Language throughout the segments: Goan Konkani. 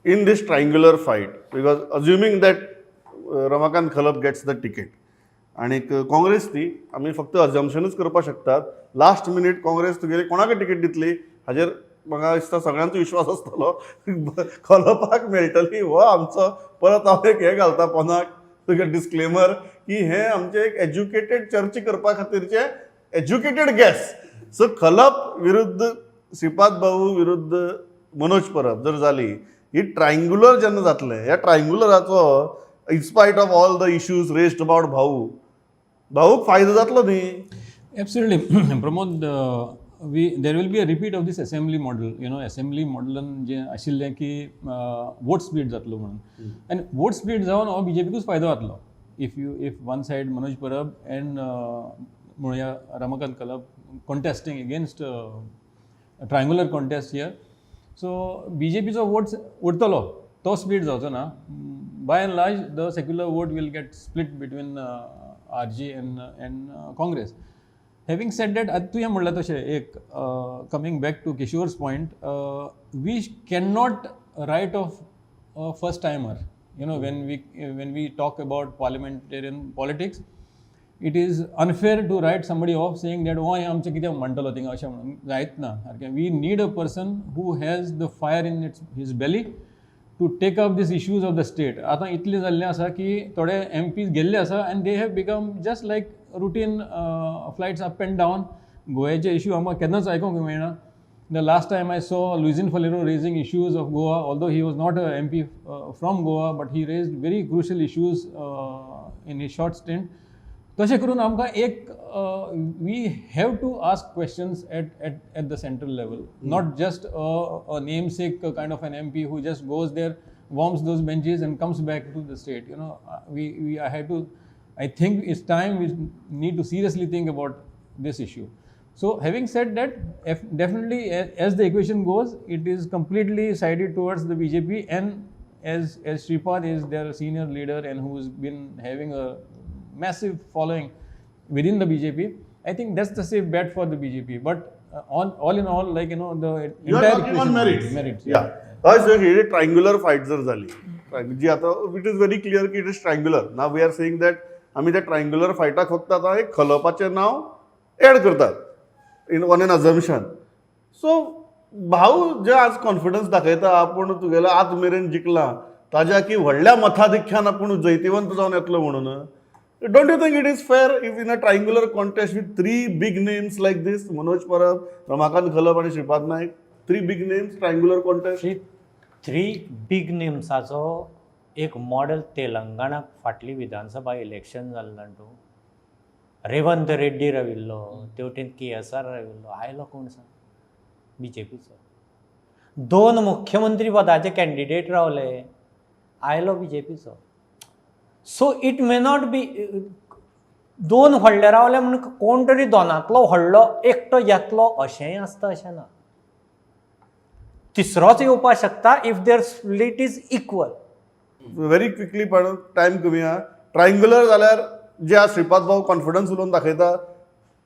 in this triangular fight, because assuming that Ramakant Khalap gets the ticket आणि काँग्रेस ती आमी फक्त अजम्पशनूच करपाक शकतात. लास्ट मिनीट काँग्रेस तुगेली कोणाक तिकेट दितली हाजेर म्हाका दिसता सगळ्यांचो विश्वास आसतलो. खलपाक मेळटली हो आमचो. परत हांव एक हें घालता पोनाक तुगे डिस्क्लेमर की हें आमचें एक एज्युकेटेड चर्चा करपा खातीरचें एज्युकेटेड गॅस. सो खलप विरुद्ध श्रीपाद भाऊ विरुद्ध मनोज परब जर जाली ही ट्रायंगुलर जेन्ना जातलें, ह्या ट्रायंगुलराचो in spite of all the issues raised about भाऊ, भाऊक फायदो जातलो न्ही? Absolutely, Pramod. We there will be a repeat of this assembly model. Assembly model जे आशिल्लें की वोट स्प्लीट जातलो म्हणून आनी वोट स्प्लीट जावन हो बीजेपीकूच फायदो जातलो. If one side Manoj Parab and म्हणुया Ramakant Khalap contesting against, triangular contest here, so बीजेपीचो vote उरतलो, तो स्प्लीट जावचो ना. By and large, the secular vote will get split between RG and Congress. Having said that, आतां तुवें म्हणलें तशें एक coming back to Kishore's point, we can not write off a first timer. When we talk about parliamentarian politics, it is unfair to write somebody off saying that, "Oh, हें आमचें कितें म्हणटलो थिंगा," अशें म्हणून जायत ना सारकें. We need a person who has the fire in its his belly to take up these issues of the state. आतां इतलें जाल्लें आसा की थोडे एमपीज गेल्ले आसा and they have become just like routine flights up and down. गोव्याचे इश्यू आमकां केन्नाच आयकूंक मेळना. The last time I saw Luizinho Faleiro raising issues of Goa, although he was not a MP from Goa, but he raised very crucial issues in his short stint. तशें करून आमकां एक we have to ask questions at the central level, not just a namesake kind of an MP who just goes there, warms those benches and comes back to the state. We I have to I think it's time we need to seriously think about this issue. So, having said that, if definitely as the equation goes, it is completely sided towards the BJP, and as Shripad is their senior leader and who's been having a massive following within the BJP, I think that's the safe bet for the BJP. But on all in all, like the You are entire talking on equation- merits. Merits, yeah. हय सर, ही ट्रायंगुलर फायट जर जाली जी आतां it is very clear की it is triangular. Now we are saying that आमी त्या ट्रायंगुलर फायटाक फक्त आतां एक खलपाचें नांव एड करतात in on an assumption. So भाऊ जे आज कॉन्फिडन्स दाखयता, आपूण तुगेलो आज मेरेन जिखला ताज्या की व्हडल्या मताधिक्यान आपूण जैतिवंत जावन येतलो म्हणून, don't you think it is fair if in a triangular contest with three big names like this, Manoj Parab, Ramakant Khalap आणि Shripad Naik, three big names, triangular contest? Three big नेम्साचो एक मॉडेल तेलंगणाक फाटली विधानसभा इलेक्शन जालें जाणा तूं, रेवंत रेड्डी राविल्लो, तेवटेन के एस आर राविल्लो. आयलो कोण सांग? बीजेपीचो. दोन मुख्यमंत्री पदाचे कॅन्डिडेट रावले, आयलो बीजेपीचो. So it may not be दोन व्हडले रावले म्हूण कोण तरी दोनांतलो व्हडलो एकटो येतलो अशेंय आसता अशें ना. तिसरोच येवपाक शकता if their split is equal. Very quickly, पण टायम कमी आहा. ट्रायंगुलर जाल्यार जे आज श्रीपाद भाऊ कॉन्फिडन्स उलोवन दाखयता,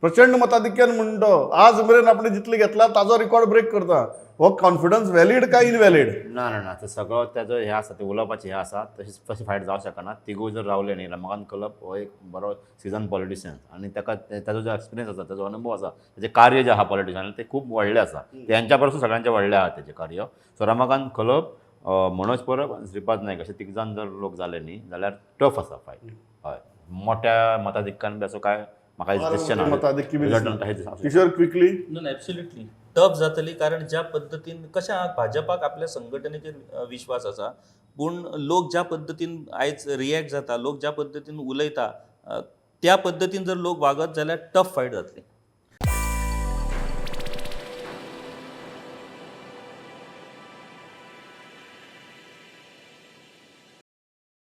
प्रचंड मताधिक्यान म्हणतो आज मेरेन आपण जितले घेतला ताजो रिकॉर्ड ब्रेक करता, हो कॉन्फिडन्स व्हॅलीड काय इनव्हॅलीड? ना ना ना, ते सगळो तेजो हें आसा, ते उलोवपाचें हें आसा. तशीच तशी फायट जावंक शकना. तिगूय जर रावले न्ही, रमाकांत खलप हो एक बरो सिजन पॉलिटिशियन आनी ताका ताजो जो एक्सपिरियन्स आसा, ताजो अनुभव आसा, तेजें कार्य जें आहा पॉलिटिशियन तें खूब व्हडलें आसा. तेंच्या परसूय सगळ्यांचें व्हडलें आहा तेजें कार्य. सो रमाकांत खलप, मनोज परब आनी श्रीपाद नायक अशे तीग जाण जर लोक जाले न्ही जाल्यार टफ आसा फायट. हय, मोठ्या मताधिक्यान बी असो काय म्हाका दिसचें ना. मताधिक्य बी रिजल्ट दिसना. तशें दिसना. Kishore, quickly. No, absolutely tough जातली, कारण ज्या पद्दतीन कशें आहा, भाजपाक आपल्या संघटनेचेर विश्वास आसा, पूण लोक ज्या पद्दतीन आयज रिएक्ट जाता, लोक ज्या पद्दतीन उलयता, त्या पद्दतीन जर लोक वागत जाल्यार टफ फायट जातली.